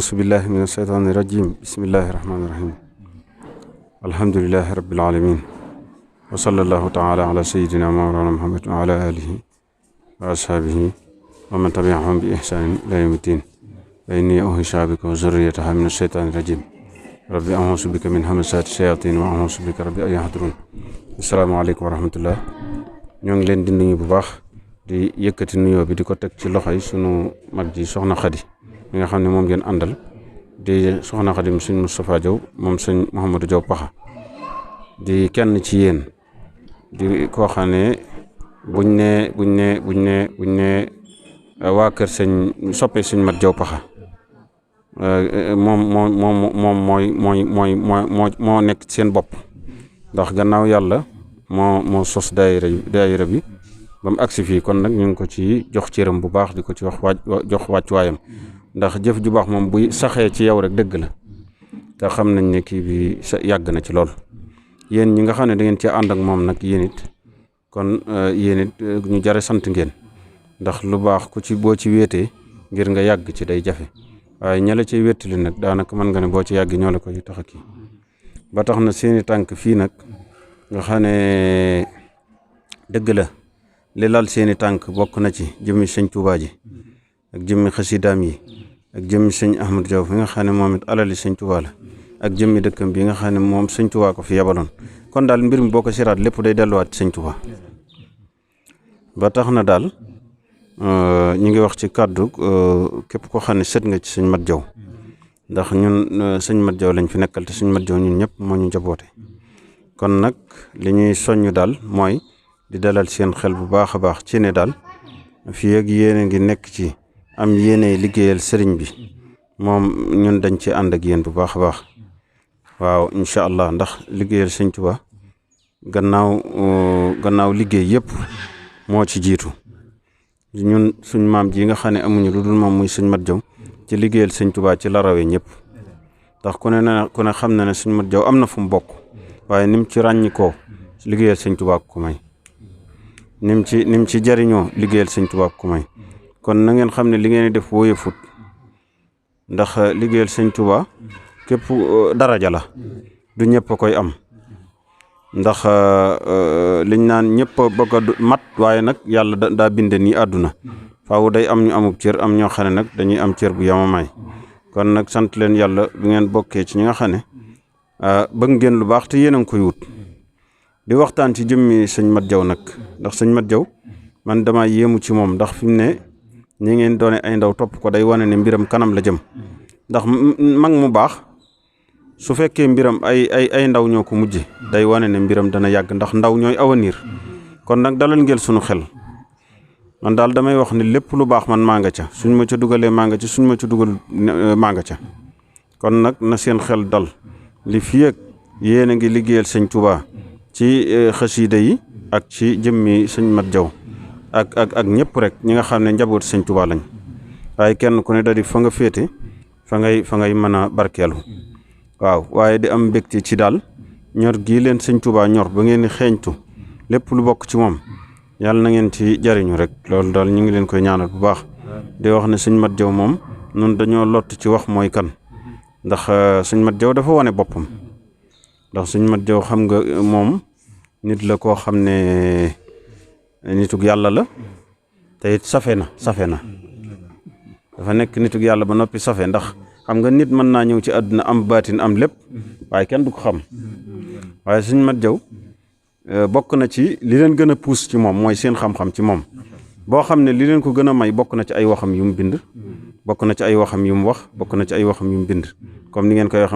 أعوذ بالله من الشيطان الرجيم بسم الله الرحمن الرحيم الحمد لله رب العالمين وصلى الله تعالى على سيدنا مولانا محمد وعلى آله وأصحابه ومن تبعهم بإحسان إلى يوم الدين وإني أنشأ بك وذريتها من الشيطان الرجيم ربي أعوذ بك من همزات الشياطين وأعوذ بك ربي أن يحضرون السلام عليكم ورحمة الله ñoo ngi leen di nuyu bu baax di yëkkati nuyoo bi di ko teg ci loxo yi sunu mag ji soxna Xadi mi nga xam ne moom ngeen àndal di soxna Xadim sëñ Moustapha Diaw moom sëñ Mouhamadou Diaw Paxa di kenn ci yéen di koo xam ne buñ ne waa kër sëñ soppe sëñ Mat Diaw Paxa moom moo nekk ci seen bopp ndax gannaaw yàlla moo sos daayira bi ba mu agsi fii kon nag ñu ngi ko ci jox cëram bu baax di ko ci jox wàccuwaayam ndax jëf ju baax moom buy saxee ci yow rek dëgg la te xam nañ ne kii bi yàgg na ci lool yéen ñi nga xam ne da ngeen ci ànd ak moom nag yéen it kon yéen it ñu jare sant ngeen ndax lu baax ku ci boo ci wéetee ngir nga yàgg ci day jafe waaye ña la ciy wéttali nag daanaka mën nga ne boo ci yàgg ñoo la koy tax a kii ba tax na seeni tànk fii nag nga xam ne dëgg la li lal seeni tànk bokk na ci jëmmi sëñ Tuubaa ji ak jëmmi xasidaam yi ak jëmmi sëñ Ahmadou Diaw fi nga xam ne moom it alali sëñ Tuubaa la ak jëmmi dëkkam bi nga xam ne moom sëñ Tuubaa ko fi yabaloon kon daal mbir mi boo ko siraat lépp day delluwaat sëñ Tuubaa ba tax na daal ñu ngi wax ci kàddu képp koo xam ne sët nga ci sëñ Mat Diaw ndax ñun sëñ Mat Diaw lañ fi nekkal te sëñ Mat Diaw ñun ñëpp moo ñu jaboote kon nag li ñuy soññ daal mooy di dalal seen xel bu baax a baax ci ne daal fii ak yéene ngi nekk ci am yéene liggéeyal sëriñ bi moom ñun dañ ci ànd ak yéen bu baax a baax waaw incha allah ndax liggéeyal sëñ Tuubaa gannaaw liggéey yëpp moo ci jiitu ñun suñ maam ji nga xam ne amuñu lu dul moom muy sëñ Mat Diaw ci liggéeyal sëñ Tuubaa ci la rawee ñëpp ndax ku ne xam na ne sëñ Mat Diaw am na fu mu bokk waaye nim ci ràññi koo liggéeyal sëñ Tuubaa ku may nim ci jariñoo liggéeyal sëñ Tuubaa ku may kon na ngeen xam ne li ngeen di def wóoye fut ndax liggéeyal sëñ Tuubaa képp daraja la du ñëpp a koy am ndax liñ naan ñëpp a bëgg a mat waaye nag yàlla daa binde nii àdduna faaw day am ñu amub cër am ñoo xam ne nag dañuy am cër bu yamamaay kon nag sant leen yàlla bi ngeen bokkee ci ñi nga xam ne bëgg ngeen lu baax te yéen a ngi koy wut di waxtaan ci jëmmi sëñ Mat Diaw nag ndax sëñ Mat Diaw man dama yéemu ci moom ndax fi mu ne ñi ngeen doone ay ndaw topp ko day wane ne mbiram kanam la jëm ndax mag mu baax su fekkee mbiram ay ndaw ñoo ko mujje day wane ne mbiram dana yàgg ndax ndaw ñooy avenir kon nag dalal ngeen sunu xel man daal damay wax ne lépp lu baax man maa nga ca suñ ma ca dugalee maa nga ca suñ ma ca dugal maa nga ca kon nag na seen xel dal li fi ak yéen a ngi liggéeyal sëñ Tuubaa ci xasiida yi ak ci jëmmi sëñ Mat Diaw ak ñëpp rek ñi nga xam ne njaboot sëñ Tuubaa lañ waaye kenn ku ne da di fa nga féete fa ngay mën a barkeelu waaw waaye di am mbégte ci daal ñor gii leen sëñ Tuubaa ñor ba ngeen di xeeñtu lépp lu bokk ci moom yàlla na ngeen ci jariñu rek loolu daal ñu ngi leen koy ñaanal bu baax di wax ne sëñ Mat Diaw moom nun dañoo lott ci wax mooy kan ndax sëñ Mat Diaw dafa wane boppam ndax sëñ Mat Diaw xam nga moom nit la koo xam ne nitug yàlla la te it safe na dafa nekk nitug yàlla ba noppi safe ndax xam nga nit mën naa ñëw ci àdduna am baatin am lépp waaye kenn du ko xam waaye sëñ Mat Diaw bokk na ci li leen gën a puus ci moom mooy seen xam-xam ci moom boo xam ne li leen ko gën a may bokk na ci ay waxam yu mu bind bokk na ci ay waxam yu mu wax bokk na ci ay waxam yu mu bind comme ni ngeen koy wax